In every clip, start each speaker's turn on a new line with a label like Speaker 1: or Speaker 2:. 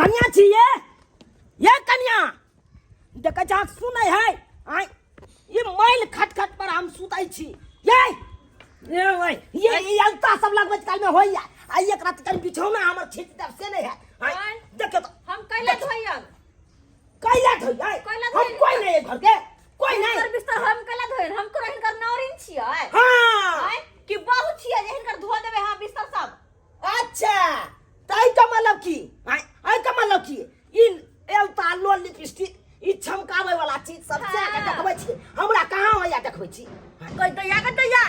Speaker 1: कनिया छी ये ये कनिया देखै छ सुनै है आय ई मैल खटखट पर हम सुतै छी ये ये ओए, ये ई अलता सब लगबैत काल में होइया आ एक रात कनि बिछौना हमर खींच देब से नहीं है आय,
Speaker 2: आय।
Speaker 1: देखियौ तो
Speaker 2: हम कैला धोइयन
Speaker 1: कैला धोइयै
Speaker 2: कैला
Speaker 1: हम
Speaker 2: धोइयन?
Speaker 1: कोई नहीं है घर के कोई नहीं
Speaker 2: हिनकर बिस्तर हम कैला धोइयन हम कोनो हिनकर नौरिन छियै
Speaker 1: हाँ
Speaker 2: आँय? कि बहु छियै जे हिनकर धो देबै हम बिस्तर सब
Speaker 1: अच्छा त एहि के मतलब की आँय, एहि के मतलब की ई एलता लो लिपस्टिक ई चमकाबै वाला चीज सब से के
Speaker 2: हाँ।
Speaker 1: देखबै छी हमरा कहाँ होइया देखबै छी
Speaker 2: कहि दैया के दैया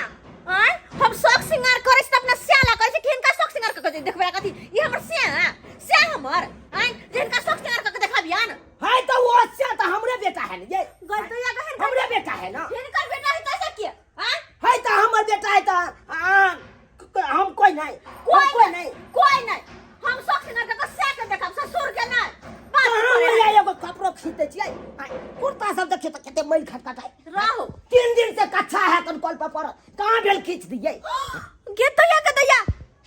Speaker 2: आँय हम शौक श्रृंगार करै छी तऽ अपना स्याला करै छी कि हिनका शौक श्रृंगार कऽ के देखबै कथी ई हमर स्या स्या हमर आँय जे हिनका शौक श्रृंगार कऽ के देखाबियन
Speaker 1: है तो वो से तो हमरे बेटा है ने ये
Speaker 2: गई दैया के हिनकर
Speaker 1: हमरे बेटा है ना
Speaker 2: हिनकर बेटा है तैसे के आँय
Speaker 1: है तो हमर बेटा है तो आ, हम कोई नहीं
Speaker 2: कोई
Speaker 1: हम कोई नहीं
Speaker 2: कोई नहीं हम शौक श्रृंगार कऽ के स्या के देखब ससुर के नहीं बात
Speaker 1: कहाँ
Speaker 2: करे
Speaker 1: होइया
Speaker 2: है।
Speaker 1: एगो कपड़ो खींच दै छियै आय, कुर्ता सब देखियौ तऽ कते मैल खटखट है
Speaker 2: राहो
Speaker 1: 3 दिन से कच्छा है कन कल पर पड़ल कहाँ भेल खींच दियै
Speaker 2: गे दैया के दैया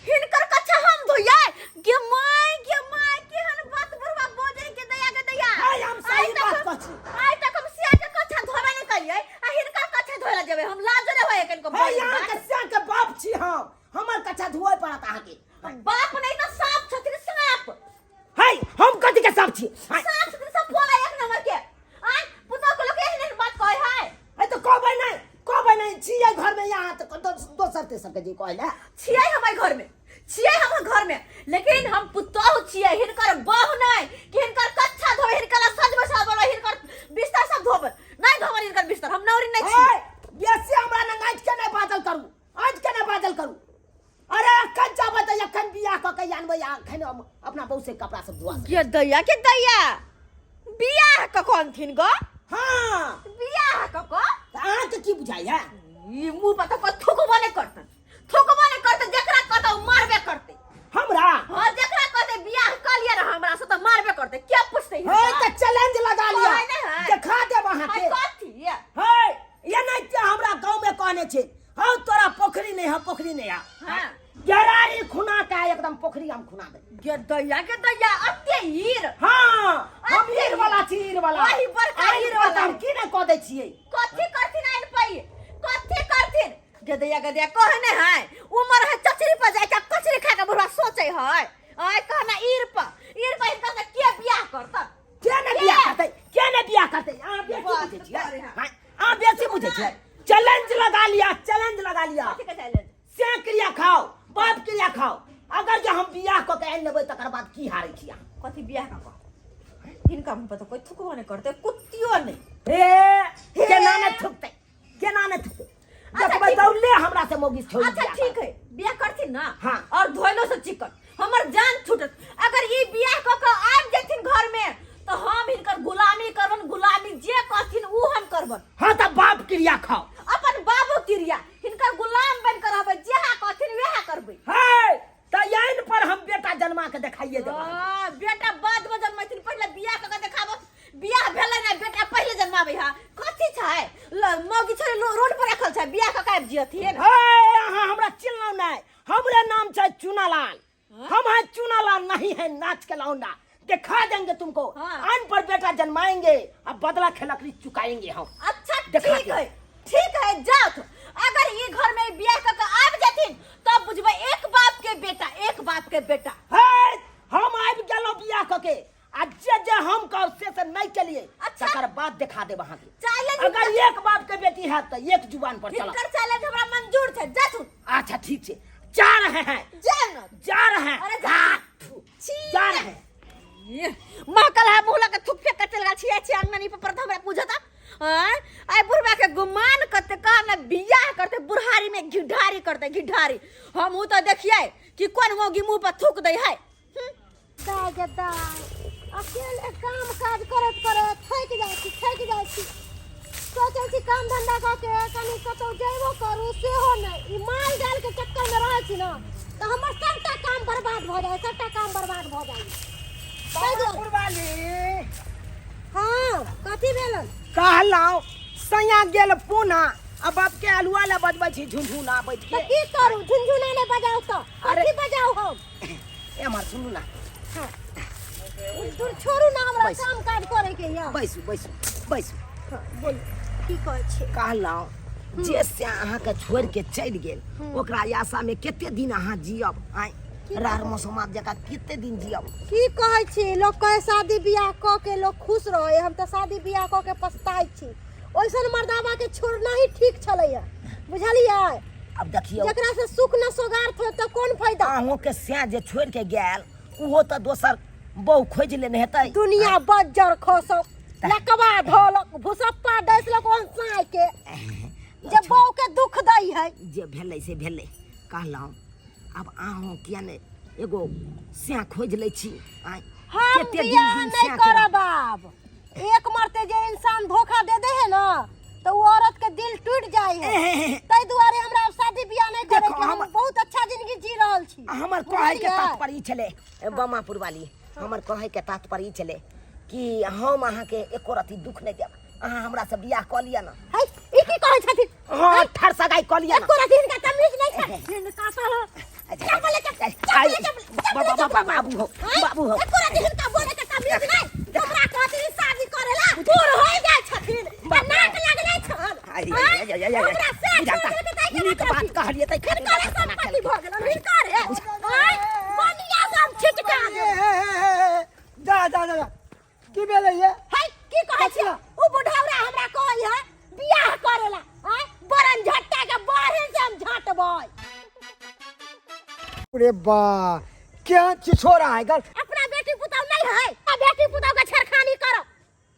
Speaker 2: हिनकर कच्छा हम धोइयै गे माय गे माय केहन बात बुढ़वा बोजै के दैया के दैया
Speaker 1: आय, हम सही
Speaker 2: आइ तक
Speaker 1: बात
Speaker 2: हम-
Speaker 1: कहै छी।
Speaker 2: आइ तक हम सिया के कच्छा धोबे नहि करियै आ हिनकर कच्छा धोय ला जेबै हम लाज नहि होय कनको
Speaker 1: हे यहाँ के सिया के बाप छी हम हमर कच्छा धोए पड़त अहाँके
Speaker 2: बाप नहि तऽ साप छथिन साप
Speaker 1: है हम कथी के साप छी है
Speaker 2: साप छथिन सब पोला एक नंबर के आय पुतोह के लोक एहन एहन बात कहै है
Speaker 1: है तो कहबै नहीं कहबै नहीं छियै घर में यहाँ तो दोसर तेसर के जी कहै ले
Speaker 2: छियै हमर घर में छियै हमर घर में लेकिन हम पुतोह छियै हिनकर बहु नहि कि हिनकर कच्छा धोबै हिनकर सज बसा बोलो हिनकर बिस्तर सब धोबै नहि धोबै हिनकर बिस्तर हम नौरी नहि
Speaker 1: है
Speaker 2: छी
Speaker 1: बेसी हमरा लग आँखि के नहि बाजल करू आँखि के नहि बाजल करू अरे अखन जाबै तऽ अखन बियाह कऽ के आनबै आ अखन हम अपना बहू से कपड़ा सब धोआ
Speaker 2: गे दैया के दैया बियाह कऽ कोन गो
Speaker 1: हाँ
Speaker 2: बियाह कऽ कऽ
Speaker 1: तऽ अहाँके की बुझाइया
Speaker 2: ई मुंह पर तऽ थुकबो नहि करतन थुकबो नहि करतै जेकरा कहतै ओ मारबे करतै
Speaker 1: हमरा
Speaker 2: हाँ जेकरा कहतै बियाह कऽ लिअ ने हमरा से तऽ मारबे करतै के पूछतै
Speaker 1: हे तऽ चैलेंज लगा लिअ
Speaker 2: कहै नहि है।
Speaker 1: देखा देब अहाँके
Speaker 2: हाय कथी
Speaker 1: हे ये नहि ते हमरा गाँव में कहने छै हौ तोरा पोखरी नहीं है पोखरी नहीं है
Speaker 2: हाँ।
Speaker 1: गरारी खुना के एकदम पोखरी हम खुना दे
Speaker 2: गे दैया गे दैया अते हीर
Speaker 1: हाँ हम हीर वाला छी हीर वाला
Speaker 2: वही बड़का
Speaker 1: आइन
Speaker 2: हीर
Speaker 1: पर
Speaker 2: वाला।
Speaker 1: तऽ हम की नहीं कह दै छियै
Speaker 2: कथी करथिन आइन पई कथी करथिन गे दैया गे दैया कहने है उमर है चचरी पर जाय के कचरी खा के बुढ़वा सोचे है आय कहना ईर पर ईर पर हिनका से के बियाह करत
Speaker 1: के ने बियाह करतै के ने बियाह करतै अहाँ बेसी
Speaker 2: बात
Speaker 1: बुझै छियै
Speaker 2: करे है।
Speaker 1: हाँ, अहाँ बेसी बुझै छियै चैलेंज लगा लिया चैलेंज लगा लिया
Speaker 2: कथी के चैलेंज
Speaker 1: से क्रिया खाओ बाप क्रिया खाओ अगर जे हम बियाह कऽ के आनि लेबै तकर बाद की हारै छी अहाँ
Speaker 2: कथी बियाह कऽ कऽ हिनका मुँह पर तऽ कोइ थुकबो नहि करतै कुत्तियो नहि
Speaker 1: हे केना ने थुकतै केना ने थुकतै
Speaker 2: अच्छा,
Speaker 1: देखबै
Speaker 2: ठीक।
Speaker 1: दौड़ले हमरा से मौगी छोड़ि
Speaker 2: अच्छा
Speaker 1: बियाह
Speaker 2: ठीक है बियाह करथिन ना
Speaker 1: हाँ।
Speaker 2: और धोइलो से चिकन हमर जान छूटत अगर ई बियाह कऽ कऽ आबि जेथिन घर में तो हम हिनकर गुलामी करबन गुलामी जे कहथिन ऊ हम करबन
Speaker 1: हाँ तऽ बाप क्रिया खाओ
Speaker 2: अपन बाबू क्रिया हिनकर गुलाम बन कर रहबै जेहा कहथिन वएह करबै
Speaker 1: हे तऽ आइन पर हम बेटा जन्मा के देखाइए देब अहाँके।
Speaker 2: हाँ, बेटा बाद में जन्मैथिन पहिले बियाह कऽ के देखाबो बियाह भेलै ना बेटा पहिले जन्माबै हा कथी छै मौगी छोरी रोड पर रखल छै बियाह कऽ के आबि जियथिन
Speaker 1: हे अहाँ हमरा चिन्हलहुँ नहि हमरे नाम छै चूनालाल हम हैं चूनालाल नहीं है नाच के लौंडा दिखा देंगे तुमको
Speaker 2: हाँ।
Speaker 1: आन पर बेटा जन्माएंगे अब बदला के लकड़ी चुकाएंगे हम
Speaker 2: अच्छा
Speaker 1: देखा
Speaker 2: ठीक
Speaker 1: दे।
Speaker 2: है ठीक है जाओ तो। अगर ये घर में बियाह कऽ के आबि जेथिन तब बुझबै एक बाप के बेटा एक बाप के बेटा
Speaker 1: हे हम आबि गेलहुँ बियाह कऽ के आ जे जे हम कहब से से नहीं केलिए
Speaker 2: अच्छा।
Speaker 1: तकर बाद देखा देब अहाँके
Speaker 2: चैलेंज
Speaker 1: अगर एक बाप के बेटी हैत तऽ एक जुबान पर चलब
Speaker 2: हिनकर चैलेंज हमरा मंजूर छै जाथु
Speaker 1: अच्छा ठीक छै जा रहे हैं
Speaker 2: जा न
Speaker 1: जा रहे हैं
Speaker 2: अरे जा।
Speaker 1: हाँ, थू,
Speaker 2: छी
Speaker 1: जा रहे हैं
Speaker 2: महकल है मुँह लगा थुक फेंक के चल गेल छियै छियै अंगना पर पर हमरा पूछता आय आय बुढ़वा के गुमान करते कहा ना बियाह करते बुढ़ारी में घिढारी करते घिढारी हम ऊ तो देखिए कि कोन मौगी मुंह पर थूक दे है
Speaker 3: दाय गे दाय अकेले काम काज करैत करैत थाकि जाइ छी थाकि जाइ छी सोचै छी काम धंधा कऽ के कनि कतहु जेबो करू सेहो नहि ई माल जाल के चक्करमे रहै छी ने तऽ हमर सभटा काम बर्बाद भऽ जाइ सभटा काम बर्बाद भऽ जाइ ताहि दुआरे
Speaker 1: पुरवाली
Speaker 3: हँ कथी भेल
Speaker 1: कहलहुँ सैया गेल पूना आ बाप के अलुआ लए बजबै छी झुनझुना बैठ
Speaker 3: तऽ
Speaker 1: के
Speaker 3: की करू झुनझुना नहि बजाउ तऽ
Speaker 1: अरे-
Speaker 3: कथी बजाउ हम
Speaker 1: एम्हर सुनू ना
Speaker 3: हाँ। दूर छोड़ू ना हमरा
Speaker 1: बैस।
Speaker 3: काम काज करे के या
Speaker 1: बैसू बैसू बैसू।
Speaker 3: हाँ, बोलू की कहै छी?
Speaker 1: कहलहुँ जे से अहाँके छोड़ि के चलि गेल ओकरा आशा में कते दिन अहाँ जियब? आँय रार मौसमात जकाँ कते दिन जियब?
Speaker 3: की कहै छी, लोक कहे शादी बियाह कऽ के लोक खुश रहे, हम तऽ शादी बियाह कऽ के पछताइ छी। ओइसन मर्दाबा के छोड़ना ही ठीक छलैया, बुझलियै?
Speaker 1: अब देखियौ,
Speaker 3: जकरा से सुख न सोगार्थ हो तऽ कोन फायदा?
Speaker 1: अहूँ के सैं जे छोड़ि के गेल ओहो तऽ दोसर बहु खोजि लेने हेतै।
Speaker 3: दुनिया बज्जर खसक लकवा धोलक भुसप्पा डसलक ओहन साँय के जे बहू के दुख दै है।
Speaker 1: जे भेलै से भेलै। कहलहुँ आब अहूँ किया ने एगो सैं खोजि लै छी? आँय
Speaker 3: हम
Speaker 1: कते दिन
Speaker 3: बियाह
Speaker 1: दिन
Speaker 3: नहीं
Speaker 1: सैं के
Speaker 3: करब। आब एक मरते जे इंसान धोखा दे दे है ना तो वो औरत के दिल टूट जाए है, ताहि दुआरे हमरा आब शादी बियाह नहीं करे
Speaker 1: देखो,
Speaker 3: के। हम बहुत अच्छा जिंदगी जी रहल छी।
Speaker 1: हमर कहै के
Speaker 3: बुझलियै?
Speaker 1: तात्पर्य ई छलै बमापुर वाली, हमर कहै के तात्पर्य ई छलै कि हम अहाँके एको रत्ती दुख नहि देब, अहाँ हमरा से बियाह कऽ लिअ ना।
Speaker 3: है, ई की कहै छथिन?
Speaker 1: हाँ, ठर सगाई कऽ लिअ ना।
Speaker 3: एको रत्ती हिनका तमीज नहीं छै। हिनका सब चप्पल चप्पल चप्पल चप्पल।
Speaker 1: बाबू हो, बाबू हो।
Speaker 3: एको रत्ती हिनका बोले के तमीज नहीं। हमरा कहथिन शादी करेला, बूढ़ हो जाइ छथिन आ नाक लगले छन।
Speaker 1: आई, आई, आई, आई, आई, आई।
Speaker 3: हमरा से
Speaker 1: बुझा
Speaker 3: छोड़ देते ताहि के
Speaker 1: नीक बात कहलियै तै खातिर
Speaker 3: हिनकरे संपत्ति भऽ गेलन हिनकरे। आँय, बनिया से हम छिटका देब।
Speaker 4: जा जा जा जा। की भेलै ये?
Speaker 3: है, की कहै छी? उ बुढ़ौरा हमरा कहै है बियाह करेला। आँय, बरन झट्टा के बाढ़े से हम झटबै।
Speaker 4: अरे बा, क्या छिछोरा है गल।
Speaker 3: अपना बेटी पुतौह नहीं है, आ बेटी पुतौह के छेड़खानी करो।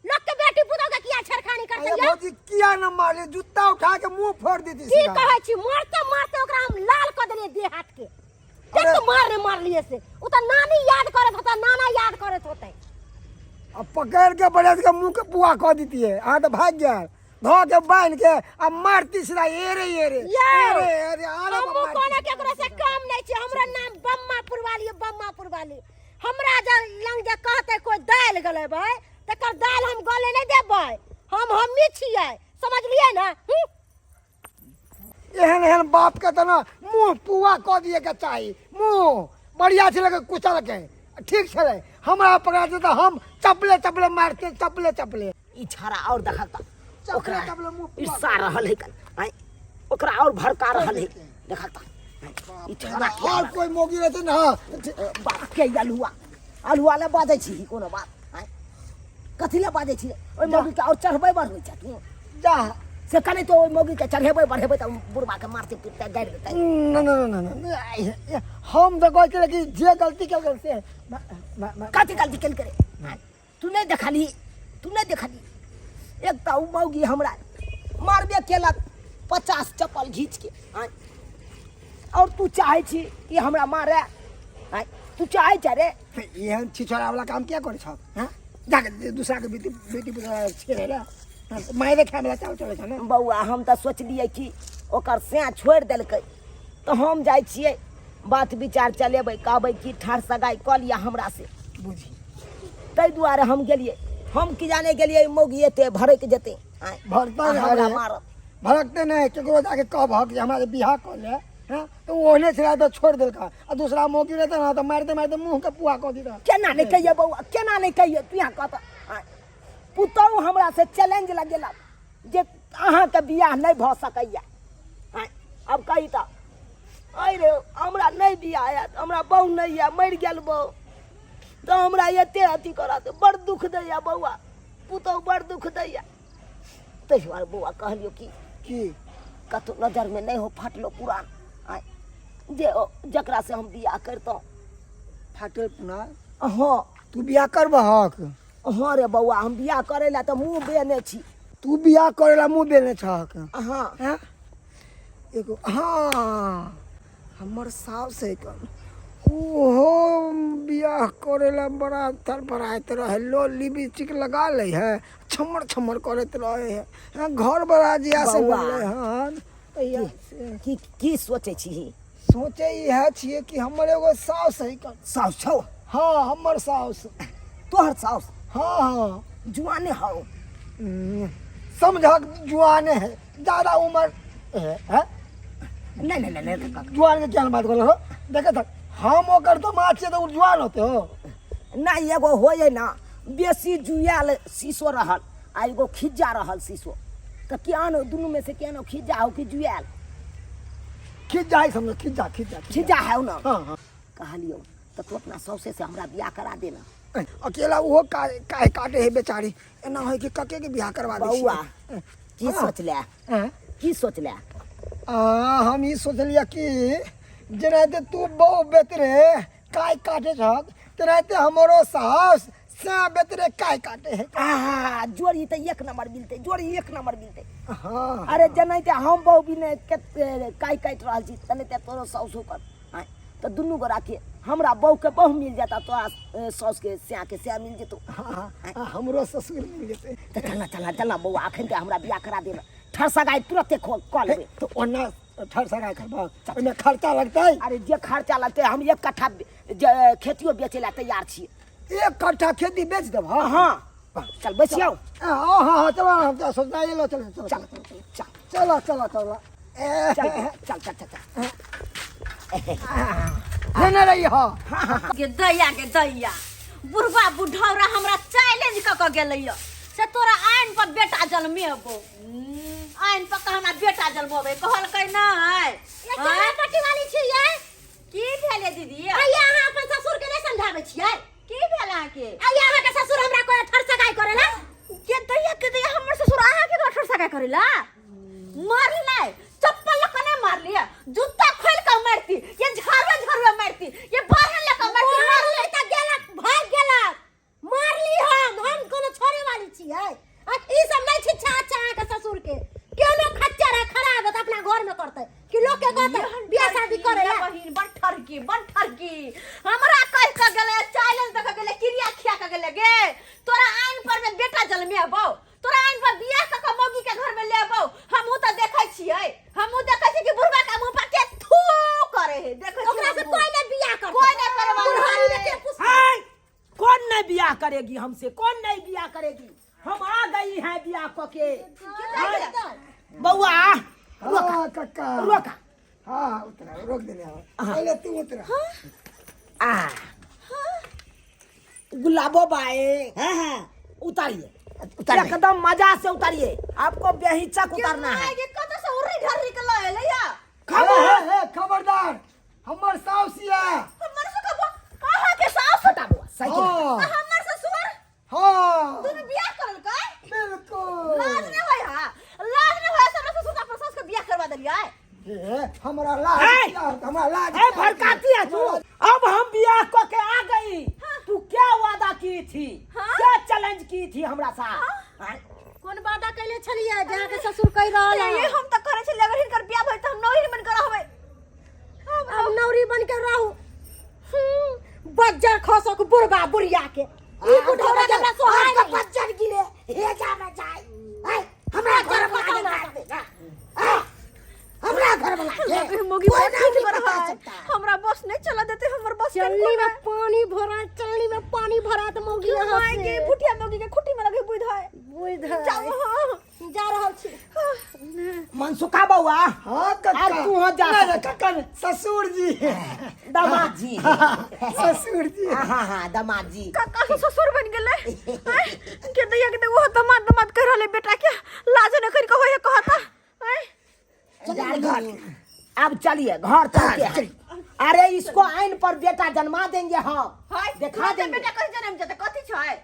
Speaker 3: लोग के बेटी पुतौह के किया छेड़खानी करते?
Speaker 4: अरे
Speaker 3: ये
Speaker 4: भौजी, किया न मारली? जूता उठा के मुंह फोड़ देती
Speaker 3: की
Speaker 4: सीधा।
Speaker 3: कहै छी, मारते मारते ओकरा हम लाल कऽ देलियै देह हाथ के।
Speaker 4: अरे।
Speaker 3: देख मार रे मारलिए से उ त नानी याद करत होता, नाना याद करत होते।
Speaker 4: अब पकड़ के बड़े के मुंह के पुआ कह देती है। अहाँ तो भाग गया धो के बांध के आ मारती सीधा एरे एरे
Speaker 3: यौ,
Speaker 4: एरे एरे आरे।
Speaker 3: हमहूँ
Speaker 4: मारती।
Speaker 3: कोनो केकरो से कम नहीं छी। हमरा नाम बम्मापुर वाली है, बम्मापुर वाली। हमरा जे लंग जे कहते कोई दालि गलेबै तकर दालि हम गले नहीं देबै। हम हम्मी छियै, समझलियै ना? हूँ?
Speaker 4: एहन एहन बाप के तऽ ने मुंह पुआ कऽ दिए के चाही। मुंह बढ़िया छलै के कुचल के ठीक छलै। हमरा पकड़ा तऽ हम चपले चपले मारते, चपले चपले।
Speaker 1: ई छाड़ा और देखल त
Speaker 4: चपले
Speaker 1: ओकरा
Speaker 4: चपले मुंह पुआ
Speaker 1: ईर्षा रहल है कन। आँय, ओकरा और भड़का रहल है, देखल त। आँय, ई छाड़ा के
Speaker 4: और कोई मोगी रहते ना। हाँ,
Speaker 1: बाप के अलुआ अलुआ ले बाजै छी कोनो बात? आँय, कथी ले बाजै छी? ओहि मौगी के और चढ़बै बढ़बै छै तू?
Speaker 4: जा
Speaker 1: से कने तो ओहि मौगी के चढ़ेबै बढ़ेबै तऽ बुढ़बा के मारते पीटते गाड़ि देतै।
Speaker 4: न न न न न, हम तऽ कहै छियै कि जे गलती केलकै से
Speaker 1: कथी गलती केलकै रे? आँय, तू नहि देखलही? तू नहि देखलही? एक तऽ ओ मौगी हमरा मारबे केलक 50 चप्पल घीच के। आँय, और तू चाहै छी कि हमरा मारे? आँय, तू चाहै छ रे?
Speaker 4: एहन छिछोरा वाला काम किया करै छह? हैं, जाके दूसरा के बेटी बेटी पुतोह छेड़े ला मारे खाए वाला चाल चलै छ ने।
Speaker 1: बौआ, हम तऽ सोचलियै कि ओकर सैं छोड़ि देलकै तऽ हम जाइ छियै बात विचार चलेबै, कहबै कि ठाढ़ सगाइ कऽ लिअ हमरा से।
Speaker 4: बुझी
Speaker 1: ताहि दुआरे हम गेलियै। हम की जाने गेलियै मौगी एते भड़कि जेतै। आँय,
Speaker 4: भड़कता
Speaker 1: आ
Speaker 4: नहि
Speaker 1: हमरा
Speaker 4: रे।
Speaker 1: मारत।
Speaker 4: भड़कते नहि, केकरो जाके कहबहक जे हमरा से बियाह कऽ ले। हैं, तऽ ओ ओहने छलै तऽ छोड़ि देलका आ दूसरा मौगी रहतै ने तऽ मारिते मारिते मुँह के पुआ कऽ दितै।
Speaker 1: केना नहि कहियै बौआ, केना नहि कहियै? तू यहाँ कहत। आँय, पुतहु हमरा से चैलेंज लगेलक जे अहाँके बियाह नहि भऽ सकैया। आँय, आब कही तऽ अरे रे, हमरा नहि बियाह हैत, हमरा बहु नहि यऽ, मरि गेल बहु, तऽ हमरा एते अथी करत। बड़ दुख दैया बौआ, पुतहु बड़ दुख दैया। ताहि दुआरे बौआ कहलियौ कि
Speaker 4: की
Speaker 1: कतहु नजरमे नहि हो फाटलो पुरान। आँय, जे जकरा से हम बियाह करितहुँ।
Speaker 4: फाटल पुना?
Speaker 1: हँ।
Speaker 4: तू बियाह करबहक?
Speaker 1: हँ रे बौआ, हम बियाह करै लए तऽ मुँह बेने छी।
Speaker 4: तू बियाह करै ला मुँह बेने छहक?
Speaker 1: हँ।
Speaker 4: हैं, एगो हाँ हमर साउस है कन, ओहो बियाह करे ला बड़ा तड़फड़ाइत रहे, लो लिपस्टिक लगा लै है, छमर छमर करैत रहे है। हाँ, घर बड़ा जिया से
Speaker 1: बौआ।
Speaker 4: मिललै हन तहिया से।
Speaker 1: की की सोचै छी?
Speaker 4: सोचे इएह छियै कि हमर एगो साउस है कन।
Speaker 1: साउस छौ?
Speaker 4: हाँ, हमर साउस।
Speaker 1: तोहर साउस?
Speaker 4: हाँ हाँ।
Speaker 1: जुआने हौ?
Speaker 4: समझक जुआने है, ज्यादा उम्र है, है?
Speaker 1: नहीं नहीं नहीं नहीं।
Speaker 4: जुआन के क्या बात कर हो? देखे तक हम ओकर तो माँ छियै तऽ ओ जुआन होते हो।
Speaker 1: नहि एगो होइए ने बेसी जुआयल शीशो रहल आ एगो खिज्जा रहल शीशो तऽ केहन दुनूमे से केहन खिज्जा हो कि जुआयल
Speaker 4: खिज्जा है समझो खिज्जा खिज्जा
Speaker 1: खिज्जा है ना
Speaker 4: हाँ हाँ
Speaker 1: कहलियौ तऽ तू अपना सौसे से हमरा बियाह करा देना
Speaker 4: अकेला ओहो काहे काटे है बेचारी एना होय कि कके के बियाह करवा दै
Speaker 1: बौआ
Speaker 4: छियै।
Speaker 1: की
Speaker 4: हाँ।
Speaker 1: सोचले
Speaker 4: हैं?
Speaker 1: की सोचले
Speaker 4: आ, हम ई सोचलियै कि जेनाहिते तू बहु बेतरे काय काटे छक तेनाहिते हमरो सास से बेतरे काय काटे है
Speaker 1: आहा जोड़ी तऽ एक नंबर मिलतै जोड़ी एक नंबर मिलतै
Speaker 4: हाँ
Speaker 1: अरे जेनाहिते हम बहु भी ने काइ काटि रहल छी तेनाहिते तोरो साउसो कर आँय तऽ दुनू गोरा के हमरा बहु के बहु मिल जाता तोरा साउस के स्या के स्या मिल जेतौ
Speaker 4: हाँ, हाँ, हमरो ससुर मिल जेतै
Speaker 1: तऽ चलना चलना चलना बौआ अखन के हमरा बियाह करा देना ठर सगाई तुरते कऽ लेबै
Speaker 4: तो ओना ठर सगाई करबह ओहिमे खर्चा लगतै
Speaker 1: अरे जे खर्चा लगतै हम एक कट्ठा जे खेतियो बेचै लए तैयार छियै
Speaker 4: एक कट्ठा खेती बेच देबह
Speaker 1: हाँ चल बैसियौ
Speaker 4: हाँ हाँ हाँ चलो हम तो सोचना ये लो चलो चलो
Speaker 1: चल
Speaker 4: चलो
Speaker 1: चल
Speaker 4: चलो चलो चलो ए
Speaker 1: चल चल चल चल चल
Speaker 4: लेने रही हो
Speaker 2: गे दैया गे दैया बुढ़वा बुढ़ौरा हमरा चैलेंज कऽ कऽ गेलैया से तोरा आइन पर बेटा जन्मेबो आइन पर कहना बेटा जन्मेबै कहलकै नहि
Speaker 3: ये चोरा पट्टी वाली छियै
Speaker 2: की भेलै दीदी
Speaker 3: आइए अहाँ अपन ससुर के नहि समझाबै छियै
Speaker 2: की भेल अहाँके
Speaker 3: आइए अहाँके ससुर हमरा कोई ठर सगाई करेला
Speaker 2: के दैया के दैया हमर ससुर अहाँके गठर सगाई करेला मारली नहीं चप्पल लऽ कऽ नहि मारली जूता खोलि कऽ मारती ये झाड़ुआ झाड़ुआ मारती ये बाहर लऽ कऽ मारती
Speaker 3: मारली तऽ गेलक भाग गेलक मारली हम कोनो छोड़े वाली छियै आ ई सब नहि छिच्छा अच्छा अहाँके ससुर के केनो खच्चर है खराब है तऽ अपना घर में करतै कि लोग के कहतै बियाह शादी करे ला
Speaker 2: बहिन बड़ ठरकी बड़ ठरकी हमरा कहि कऽ गेलै चैलेंज दऽ कऽ गेलै क्रिया खिया कऽ गेलै गे तोरा आइन पर में बेटा जन्मेबौ तोरा आइन पर बियाह कऽ कऽ मौगी के घर में ले अबौ हमहूँ तऽ देखै छियै हमहूँ देखै छियै कि बुढ़बा के मुँह पर के थू करे है देखै छियै
Speaker 3: ओकरा से
Speaker 2: हमहूँ।
Speaker 3: कोई नहीं बियाह करतै
Speaker 2: कोई नहीं करे वाला
Speaker 3: बुढ़ारी में
Speaker 2: है।
Speaker 3: के पुछ
Speaker 1: हाय कौन नहीं बियाह करेगी हमसे कौन नहीं बियाह करेगी हम आ गई हैं बियाह क के बउआ
Speaker 4: हाँ कक्का
Speaker 1: रोका
Speaker 4: हाँ उतरा रोक देने हाँ पहले तू उतरा
Speaker 1: आ गुलाबो बाए हाँ हाँ उतारिए एकदम मजा से उतारिए आपको बेहिचक उतारना है
Speaker 2: के कतऽ से उर्री ढर्री के लऽ एलै या
Speaker 4: खबर है खबरदार हमर साउस या
Speaker 2: हमर से कहबो अहाँ के सास
Speaker 1: हटा बुआ साइकिल
Speaker 4: हाँ
Speaker 2: आ हमर ससुर
Speaker 4: हाँ
Speaker 2: दुनू बियाह करलकै
Speaker 4: बिल्कुल
Speaker 2: लाज नहि होय हा लाज नहि होय हमरा ससुर अपन सास के बियाह करवा देलियै
Speaker 4: हे, हमरा लाज
Speaker 1: ए!
Speaker 4: किया होत? हमरा लाज
Speaker 1: ए
Speaker 4: किया होत?
Speaker 1: भड़काती है तू अब हम बियाह क के आ गई तू क्या वादा की थी
Speaker 2: हाँ?
Speaker 1: क्या चैलेंज की थी हमरा साथ हाँ?
Speaker 3: कोन वादा कैले छलियै जे अहाँके ससुर कहि रहल
Speaker 2: ये
Speaker 3: है
Speaker 2: हम तऽ करै छलियै अगर हिनकर बियाह भइल तऽ हम नौरी बन के रहबै
Speaker 3: अब नौरी बन के रहू बज्जर खसक बुढ़बा बुढ़िया के ई बुढ़ौरा के हमरा सोहाय नहीं।
Speaker 1: बज्जर गिरे हे जावे जाए ऐ, हमरा घर वाला के मार देगा ऐ, हमरा घर वाला के
Speaker 2: मोगी
Speaker 1: कोई
Speaker 2: बहुत
Speaker 1: नाम
Speaker 2: ठीक
Speaker 1: नहीं
Speaker 2: कर
Speaker 1: बता
Speaker 2: रहा है
Speaker 1: सकता है।
Speaker 2: हमरा बस नहीं चला देते हमर बस
Speaker 3: चलनी में पानी भरा चलनी में पानी भरा त मौगी यहाँ
Speaker 2: माय के
Speaker 3: से
Speaker 2: भुटिया मोगी के खुट्टी में लगे बुझ है
Speaker 3: बुझ है।
Speaker 2: जाओ हाँ
Speaker 3: जा रहल छी
Speaker 1: मनसुखा बउआ
Speaker 4: हाँ कक्का
Speaker 1: अब तू हो जा।
Speaker 4: नहीं, नहीं, कक्का नहीं, ससुर जी
Speaker 1: दामाद जी
Speaker 4: ससुर जी
Speaker 1: हाँ हाँ हाँ दामाद जी
Speaker 2: काका से ससुर बन गेलै आँय, के दैया के वो दमाद दमाद कह रहले बेटा के लाज न कर के होय कहता आँय,
Speaker 1: दार्जिलिंग। अब चलिए घर चलते हैं अरे इसको आइन पर बेटा जन्मा देंगे हम
Speaker 2: हाय
Speaker 1: दिखा
Speaker 2: तुरंत
Speaker 1: देंगे
Speaker 2: बेटा कहि जन्म जेतै कथी छै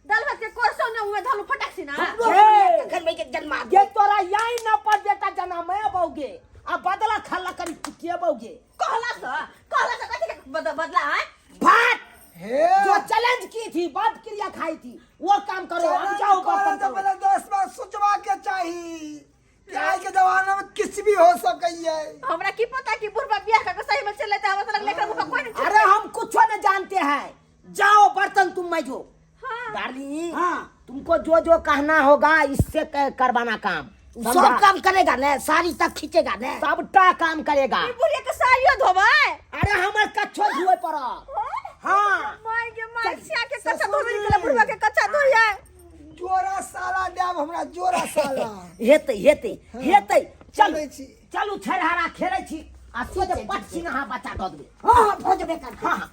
Speaker 2: दाल भात के कोरसो न हुए धलु फटक सिना
Speaker 1: हे,
Speaker 5: तखन में के जन्मा
Speaker 1: ये तोरा यही न पर बेटा जन्म बौगे आ बदला खल्ला करी के बौगे
Speaker 2: कहला से कहला से कथी के बदला है
Speaker 1: भात
Speaker 4: हे
Speaker 1: जो चैलेंज की थी बाप क्रिया खाई थी वो काम करो अब जाओ बर्तन
Speaker 4: करे तो
Speaker 1: करो
Speaker 4: पहले 10 बार सोचवा के चाही कि आज के जमाना में किस भी हो सकई है
Speaker 2: हमरा की पता कि बुढ़बा बियाह कर के सही में चले त हमरा त लगले एकरा मुख कोई नहीं
Speaker 1: अरे हम कुछ न जानते हैं जाओ बर्तन तुम मजो
Speaker 2: हां
Speaker 1: डार्लिंग
Speaker 5: हाँ।
Speaker 1: तुमको जो जो कहना होगा इससे करवाना काम
Speaker 5: सब
Speaker 1: समझा?
Speaker 5: काम करेगा ने साड़ी तक खींचेगा ने
Speaker 1: सबटा काम करेगा
Speaker 2: ई बुढ़िया के साड़ियो धोबै
Speaker 1: अरे हमर कच्छो धोए पड़त हाँ
Speaker 2: माय के माय सिया के कच्चा धोबे निकले बुढ़बा के कच्चा धोइए
Speaker 4: जोरा साला देब हमरा जोरा साला
Speaker 1: हेतै हेतै हेतै चलू
Speaker 4: चलै छी।
Speaker 1: चलू छेरहारा खेलै छी आ सीधे पट सिंह अहाँ बच्चा दऽ देबै
Speaker 5: हाँ हाँ भोजबे कर
Speaker 1: हाँ हाँ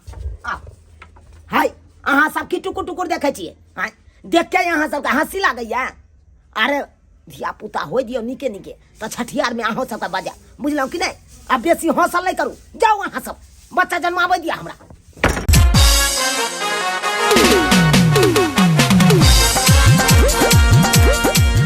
Speaker 1: आओ हाय अहाँ सब की टुकुर टुकुर देखै छियै? आँय, देख के अहाँ सबके हँसी लागैया? अरे धिया पुता होइ दियौ नीके नीके, तऽ छठियारमे अहूँ सबके बजायब, बुझलहुँ कि नहि? आ बेसी हौसल नहि करू, जाउ अहाँ सब, बच्चा जन्माबै दिअ हमरा।